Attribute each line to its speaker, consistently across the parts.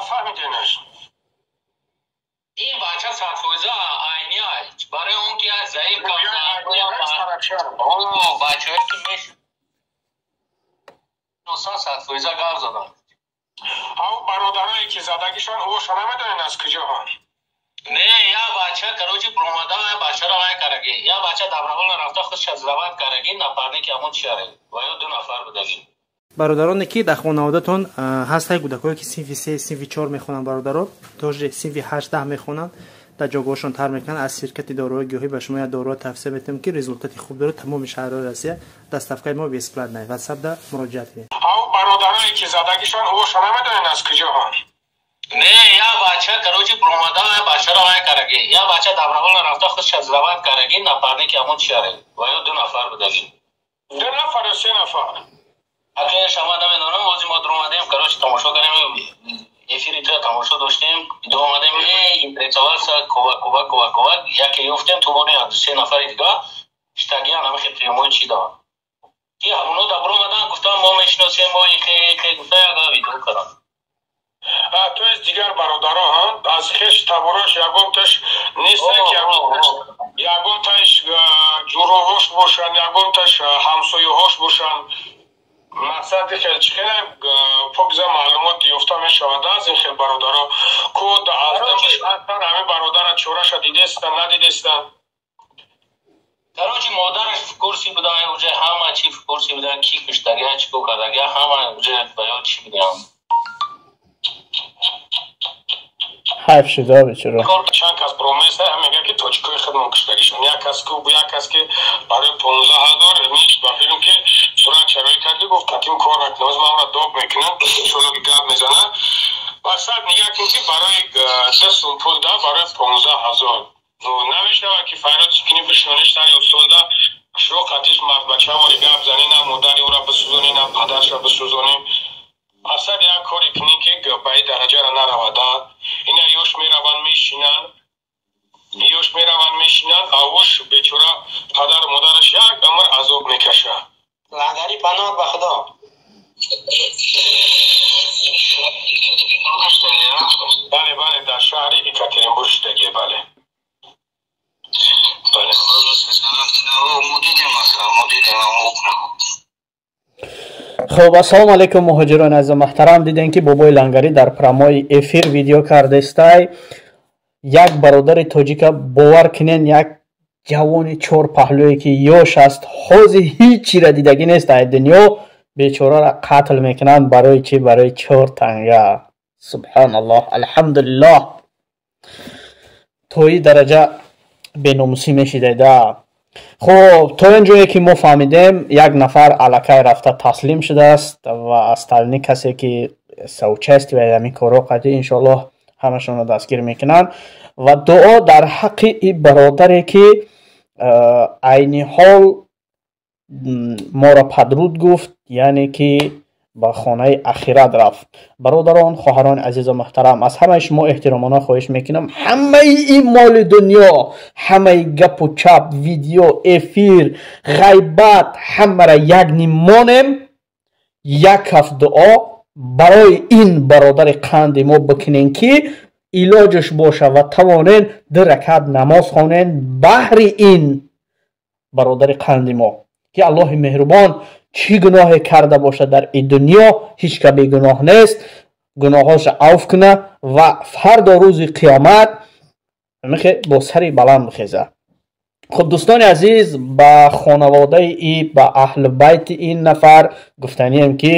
Speaker 1: Нафаҳмиденаш.
Speaker 2: Ин бача 100% айни ай. Барои он ки аз заиф бачаҳое ки мешиносанд, 100% гап заданд.
Speaker 1: Ав бародарое ки задагишон, ӯша намедонед, аз куҷоҳанд?
Speaker 2: Не, я бача, короче, бромада, бачаро вай кардаги. Я бача добровольно рафта, худша сдавать кардаги, напарники ҳамон чиаре. Ва ё ду нафар будаги.
Speaker 3: Бародароне, ки дар хонаводатон ҳастанд кӯдакое, ки синфи се, синфи чор мехонанд, бародаро, тоже синфи ҳашт, 10 мехонанд, дар ҷойгоҳшон тар мекунанд, аз ширкати доруҳои гиёҳӣ ба шумо як доруҳо тавсия метиҳем, ки результати хуб дорад. Тамоми шаҳрҳои Россия доставкаи мо бесплатная. Ватсапда муроҷиат кунед.
Speaker 1: Ав бародарое ки задагишон, ӯша намедонед, аз куҷоҳанд?
Speaker 2: Не, я бача, короче, бромада, бачаро вай кардаги. Я бача добровольно рафта, худша сдавать кардаги, напарники ҳамон чиаре. Ва ё ду нафар будаги.
Speaker 1: Ду нафар ё се нафар?
Speaker 2: Аке, шама намедонам, ози мо дуромадем, короче, тамошо кардем, эфири туя тамошо доштем, дуомадем, интересовался, кова, кова, кова, кова, яке ёфтем, тубони се нафари дига, штагиан ҳамихе прямой чи дава. Ки ҳамоно да буромадан, гуфтам, мо мешиносем, мо ихе, ихе, гуфта, яга видео кардам.
Speaker 1: То есть дигар бародаро аз хеш таборош ягонташ неста, ки ягонташ ҷуроҳош бошанд, ягонташ ҳамсояҳош бошанд? Мақсади хел чӣ хеле покза маълумот ёфта мешавад аз ин хел бародаро ку аз ҳамин бародара чораша дидестан, надидестан?
Speaker 2: Короче, модараш в курсе буда, уже ҳама чи в курсе буда, ки куштагия, чӣ кор кардагия, ҳама уже ба ёд чӣ будиам.
Speaker 4: Ҳайф шуда, бечора.
Speaker 1: Чанд кас промеса мега, ки тоҷикои худмон куштагишон. Як кас ку, як кас ки барои 15 000 нич ба филм ки сурат чароӣ кард, ки гуфт, қатим кор накунам, оз мамра доб мекунам, шуно ки гап мезанам. Мақсад нигаҳ кун, ки барои 2 сум пул да, барои 15 000 намешавад, ки файрод кини бишониш сари устолда шуро қатиш мардбачавори гап зани, на модари ӯра бисӯзонӣ, на падарша бисӯзонӣ. Асад як коре кунӣ, ки ба ин дараҷара наравада. Ина ёш мераванд, мешинанд, ёш мераванд, мешинанд, авуш бечора падару модараш як умр азоб мекашад.
Speaker 2: Лангари, паноҳ ба Худо.
Speaker 1: Бале, дар шаҳри Екатеринбург шудагие, бале.
Speaker 4: Хуб, ассалому алайкум, муҳоҷирони азизу муҳтарам. Дидем, ки бобои Лангарӣ дар прямой эфир видео кардестай. Як бародари тоҷика, бовар кунен, як ҷавони чор паҳлӯе, ки ёш аст, ҳозир ҳеҷ чира дидагӣ нест ай дунё, бечораро қатл мекунанд. Барои чӣ? Барои чор танга. Субҳаналлоҳ, алҳамдулиллоҳ, то ин дараҷа беномусӣ мешидайда. Хуб, то ин ҷое ки мо фаҳмидем, як нафар аллакай рафта таслим шудааст ва остальные касе ки соучастие ҳамин корҳо қадӣ, иншоаллоҳ, ҳамашонро дастгир мекунанд. Ва дуо дар ҳаққи ин бародаре, ки айни ҳол моро падруд гуфт, яъне ки ба хонаи ахират рафт. Бародарон, хоҳарони азизу муҳтарам, аз ҳамаи шумо эҳтиромона хоҳиш мекунам, ҳамаи ин моли дунё, ҳамаи гапу чап, видео, эфир, ғайбат, ҳамаро як ним монем, як ҳафт дуо барои ин бародари қанди мо бикунем, ки илоҷаш боша ва тавонен, ду ракат намоз хонен баҳри ин бародари қанди мо, ки Аллоҳи меҳрубон чӣ гуноҳе карда бошад дар ин дунё, ҳеҷ ка бегуноҳ нест, гуноҳҳоша авф куна ва фардо рӯзи қиёмат бо сари баланд бихеза. Хуб, дӯстони азиз, ба хонаводаи и ба аҳли байти ин нафар гуфтанием, ки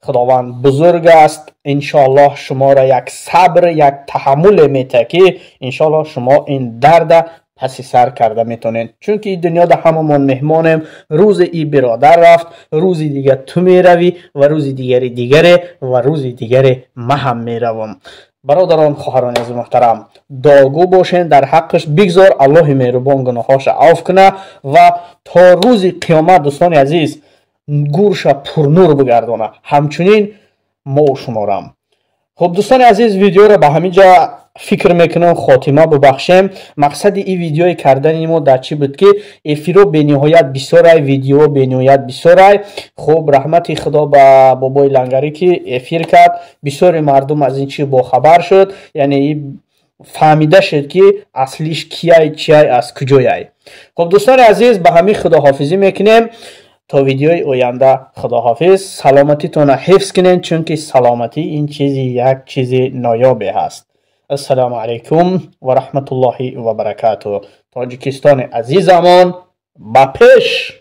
Speaker 4: Худованд бузург аст. Иншоаллоҳ, шуморо як сабр, як таҳаммуле метиҳад, ки иншоаллоҳ шумо ин дарда паси сар карда метавонед, чунки ин дунёда ҳамамон меҳмонем. Рӯзе и биродар рафт, рӯзи дигар ту меравӣ ва рӯзи дигари дигаре ва рӯзи дигаре ма ҳам меравам. Бародарон, хоҳарони азиз, муҳтарам, дуогӯ бошен дар ҳаққаш. Бигзор Аллоҳи меҳрубон гуноҳҳоша авф куна ва то рӯзи қиёмат, дӯстони азиз, гурша пурнур бигардона, ҳамчунин мо шуморам. Хуб, дӯстони азиз, видеоро ба ҳамин ҷа. Фикр мекунам, хотима бубахшем. Мақсади ин видеои кардани мо дар чӣ буд, ки эфиро бениҳоят бисёрай, видео бениҳоят бисёрай. Хуб, раҳмати Худо ба бобои Лангарӣ, ки эфир кард, бисёри мардум аз ин чӣ бохабар шуд, яъне фаҳмида шуд, ки аслиш кияй, чияй, аз куҷояй. Хуб, дӯстони азиз, ба ҳамин худоҳофизӣ мекунем то видеои оянда. Худоҳофиз, саломатитонро ҳифз кунед, чунки саломатӣ ин чизи як чизи ноёбе ҳаст. Ассалому алайкум ва раҳматуллоҳи ва баракату. Тоҷикистони азизамон ба пеш!